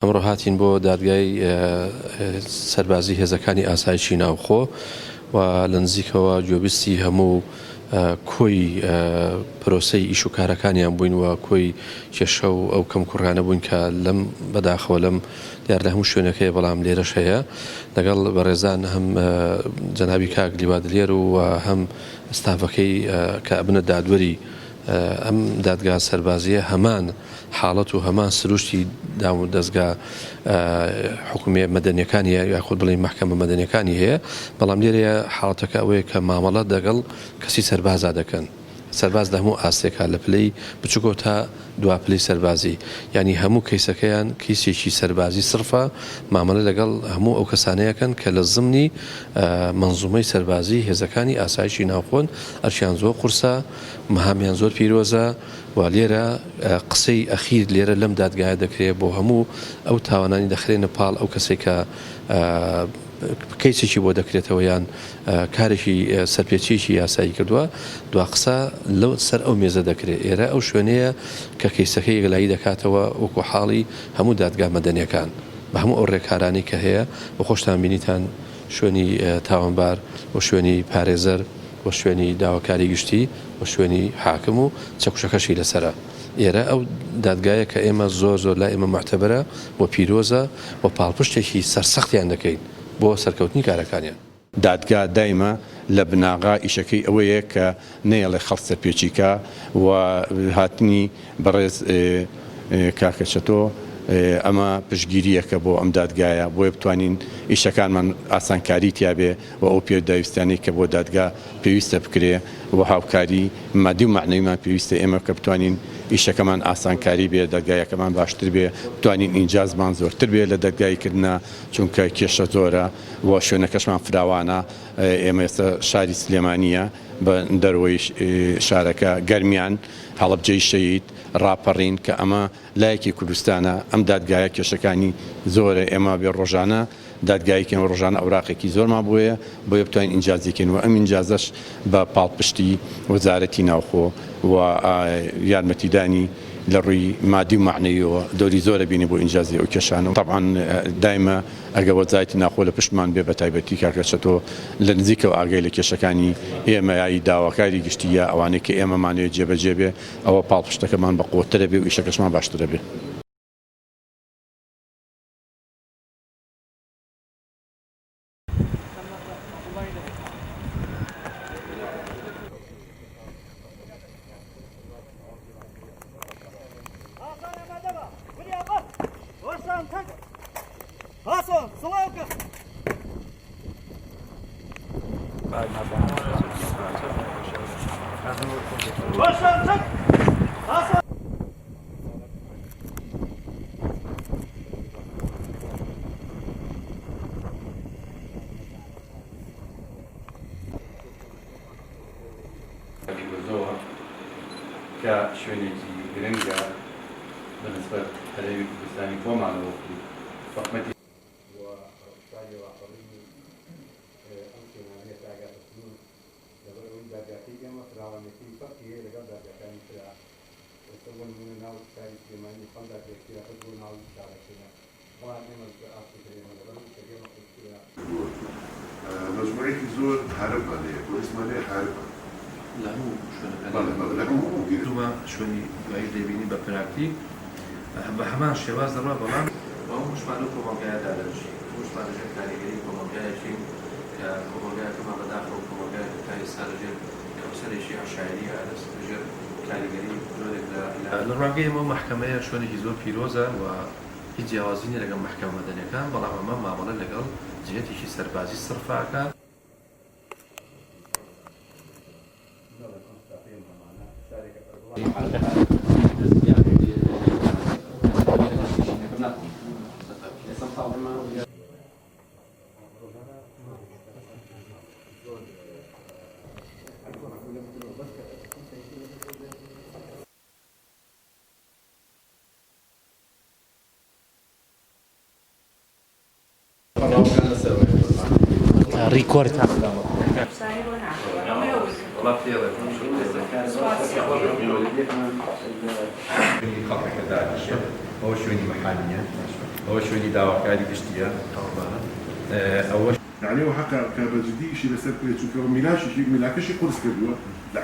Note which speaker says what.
Speaker 1: ئەمڕۆ هاتین بۆ دادگای سەربازی هێزەکانی ئاسایشی ناوخۆ و لە نزیکەوە گوێبیستی هەموو کۆی پرۆسەی ئیش و کارەکانیان بووین و کۆی کێشە و ئەو کەمکوڕیانە بووین کە لەم بەداخەوە لەم دیار لە هەموو شوێنەکەی بەڵام لێرەش هەیە لەگەڵ بەڕێزان هەم جەنابی کاک لیوا دلێر و هەم ستافەکەی کە ئەبنە دادوەری ئەم دادگا سەربازییە هەمان حاڵەت و هەمان سروشتی دام و دەزگا حکومیە مەدەنیەکانی هەیە یاخود بڵێین مەحکەمە مەدەنیەکانی هەیە، بەڵام لێرەیە حاڵەتەکە ئەوەیە کە مامەڵە دەگەڵ کەسی سەربازا دەکەن. سەرباز لە هەموو ئاستێکا لە پلەی بچوکەوە تا دوا پلەی سەربازی یانی هەموو کەیسەکەیان کەیسێکی سەربازی سڕفە مامەلە لەگەڵ هەموو ئەو کەسانەیەکەن کە لە زمنی مەنزومەی سەربازی هێزەکانی ئاسایشی ناوخۆن ئەرکیان زۆر قورسە مەهامیان زۆر پیرۆزە و لێرە قسەی ئەخیر لێرە لەم دادگایە دەکرێ بۆ هەموو ئەو تاوانانی دەخرێنە پاڵ ئەو کەسێک کە کەیسێکی بۆ دەکرێتەوە یان کارێکی سەرپێچیەکی یاسایی کردووە دوا قسە لەو سەر ئەو مێزە دەکرێت ئێرە ئەو شوێنەیە کە کەیسەکەی یەکلایی دەکاتەوە وەکو حاڵی هەموو دادگا مەدەنیەکان بە هەموو ئەو ڕێکارانەی کە هەیە و خۆشتان بینیتان شوێنی تاوانبار و شوێنی پارێزەر و شوێنی داواکاری گشتی و شوێنی حاکم و چەکوشەکەشی لەسەرە. ئێرە ئەو دادگایە کە ئێمە زۆر زۆر لای ئێمە موعتەبەرە و پیرۆزە و پاڵپشتێکی سەرسەختیان دەکەین بۆ سەرکەوتنی کارەکانیان.
Speaker 2: دادگا دایمە لە بناغە ئیشەکەی ئەوەیە کە نەیەڵێ خەڵک سەرپێچی کا و هاتنی بەڕێز کاکە چەتۆ ئەمە پشتگیرییەکە بۆ ئەم دادگایە بۆیە بتوانین ئیشەکانمان ئاسانکاری تیابێ و ئەو پێداویستیانەی کە بۆ دادگا پێویستە بکرێ و هاوکاری مادی و مەعنەویمان پێویستە ئێمە کە بتوانین ئیشەکەمان ئاسانکاری بێ دەرگایەکەمان باشتر بێ بتوانین ئینجازمان زۆرتر بێ لە دەرگایی کردنا چونکە کێشە زۆرە و شوێنەکەشمان فراوانە ئێمە ئێستا شاری سلێمانیە بە دەرەوەی شارەکە گەرمیان هەڵەبجەی شەهید ڕاپەڕین کە ئەمە لایەکی کوردستانە ئەم دادگایە کێشەکانی زۆرە ئێمە بێ ڕۆژانە دادگایی کەین و ڕۆژانە ئەوراقێکی زۆرمان بۆیە بۆیە بتوانین ئینجازی کەین و ئەم ئینجازەش بە پاڵپشتی وەزارەتی ناوخۆ و یارمەتیدانی لە ڕووی مادی و مەعنەویەوە دەوری زۆرە بینێ بۆ ئینجازی ئەو کێشانە و تەبعەن دایمە ئەگەر وەزارەتی ناوخۆ لە پشتمان بێ بە تایبەتی کاکە چەتۆ لە نزیکەوە ئاگای لە کێشەکانی ئێمە یا داواکاری گشتی یا ئەوانەی کە ئێمەمانەوێ جێبەجێ بێ ئەوە پاڵپشتەکەمان بە قوەتترە بێ و ئیشەکەشمان باشترە بێ.
Speaker 3: گردەوە کە شوێنێکی گرنگە بە نسبەت هەرێمی کوردستانی خۆمانەوە وەکو حکومەتی و شاری ڕاپەڕینی ئەم شوێنانەیە تا ئەگاتە سنوور لەبەر ئەوەی دادگاکەی ئێمە فراوانیەکەی فەرقی هەیە لەگەڵ دادگاکانی ترا ئێستا بۆ نموونە ناو شاری سلێمانی چەند دادگای ترە بەس بۆ ناو شارەکەیە بەڵام ئێمە لەسەر ئاستی هەرێمە لەبەر ئەوەی ئیشەکەی ئێمە قورسترە.
Speaker 4: مەجموعەیەکی زۆر هاربمان هەیە، پۆلیسمان هەیە هاربە.
Speaker 1: لە هەموو شوێنەکانی.
Speaker 4: بەڵێ بەڵێ لە هەموو گرفت.
Speaker 1: دوما شوێنی دواییش دەیبینی بە پراکتیک بە هەمان شێواز دەڕوا بەڵام. و هەمووشمان لەو کۆمەڵگایەدا دەژین، هەمووشمان لەژێر کاریگەری کۆمەڵگایەکین کە کۆمەڵگایەکەمان بەداخەوە کۆمەڵگایەکە تا ئێستا لەژێر کەوسەرێکی عەشایەرییە، لەژێر کاریگەری جۆرێک لە. لە ڕوانگەی ئێمەوە مەحکەمەیە شوێنێکی زۆر پیرۆزە و هیچ جیاوازی نییە لەگەڵ مەحکەمە مەدەنیەکان، بەڵام ئەمە مامەڵە لەگەڵ جیهەتێکی سەربازی سڕفە ئەکات.
Speaker 5: ڕیکۆرد.
Speaker 3: شوێنی خەڵکەکە دانیشێت ئەوە شوێنی مەحامیە. ئەوە شوێنی داواکاری گشتییە. ئەوە.
Speaker 4: یەعنی ئەو حەقە کە بە جدی ئیشی لەسەر بکرێت چونکە ئەو میلاکیشی میلاکەشی قورس کردووە لە.